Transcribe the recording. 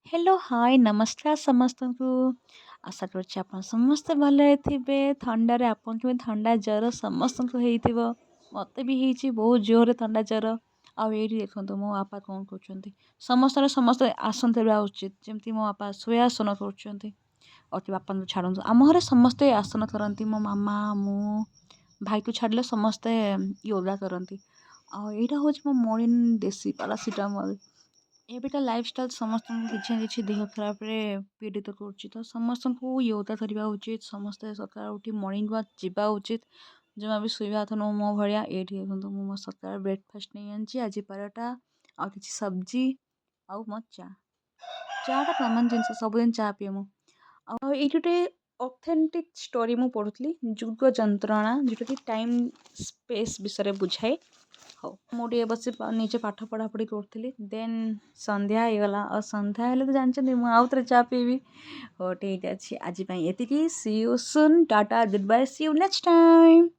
Hello, ହାଏ, ନମସ୍କାର ସମସ୍ତଙ୍କୁ। ଆଶା କରୁଛି ଆପଣ ସମସ୍ତେ ଭଲରେ ଥିବେ। ଥଣ୍ଡାରେ ଆପଣଙ୍କୁ ବି ଥଣ୍ଡା ଜ୍ୱର ସମସ୍ତଙ୍କୁ ହେଇଥିବ। ମୋତେ ବି ହେଇଛି ବହୁତ ଜୋରରେ ଥଣ୍ଡା ଜ୍ୱର। ଆଉ ଏଇଠି ଦେଖନ୍ତୁ ମୋ ବାପା କ'ଣ କରୁଛନ୍ତି। ସମସ୍ତଙ୍କର ସମସ୍ତେ ଆସନ କରିବା ଉଚିତ, ଯେମିତି ମୋ ବାପା ସୁୟାସନ କରୁଛନ୍ତି। ଓକେ, ବାପାଙ୍କୁ ଛାଡ଼ନ୍ତୁ। ଆମ ଘରେ ସମସ୍ତେ ଆସନ କରନ୍ତି। ମୋ ମାମା, ମୁଁ, ଭାଇକୁ ଛାଡ଼ିଲେ ସମସ୍ତେ ୟୋଗା କରନ୍ତି। ଆଉ ଏଇଟା ହେଉଛି ମୋ ମର୍ଣ୍ଣିଂ ଦେଶୀ ପାରାସିଟାମଲ୍। ଏବେକା ଲାଇଫଷ୍ଟାଇଲ୍ ସମସ୍ତଙ୍କୁ କିଛି ନା କିଛି ଦେହ ଖରାପରେ ପୀଡ଼ିତ କରୁଛି। ତ ସମସ୍ତଙ୍କୁ ୟୋଗା କରିବା ଉଚିତ। ସମସ୍ତେ ସକାଳୁ ଉଠି ମର୍ଣ୍ଣିଂ ୱାକ୍ ଯିବା ଉଚିତ। ଜମା ବି ଶୋଇବା କଥା ନୁହଁ ମୋ ଭଳିଆ। ଏଇଠି ଦେଖନ୍ତୁ, ମୁଁ ମୋ ସକାଳ ବ୍ରେକଫାଷ୍ଟ ନେଇ ଆଣିଛି ଆଜି ପରଟା ଆଉ କିଛି ସବଜି ଆଉ ମୋ ଚା। ଚାଟା କମନ୍ ଜିନିଷ, ସବୁଦିନ ଚା ପିଏ ମୁଁ। ଆଉ ଏଇଠି ଗୋଟେ ଅଥେଣ୍ଟିକ୍ ଷ୍ଟୋରି ମୁଁ ପଢ଼ୁଥିଲି, ଯୁଗ ଯନ୍ତ୍ରଣା, ଯେଉଁଟାକି ଟାଇମ୍ ସ୍ପେସ୍ ବିଷୟରେ ବୁଝାଏ। ହଉ, ମୁଁ ଟିକେ ବସି ନିଜେ ପାଠ ପଢ଼ାପଢ଼ି କରୁଥିଲି। ଦେନ୍ ସନ୍ଧ୍ୟା ହେଇଗଲା। ଆଉ ସନ୍ଧ୍ୟା ହେଲେ ତ ଜାଣିଛନ୍ତି, ମୁଁ ଆଉ ଥରେ ଚା ପିଇବି। ହଉ, ଠିକ୍ ଅଛି, ଆଜି ପାଇଁ ଏତିକି। See you soon, tata, good bye, see you next time.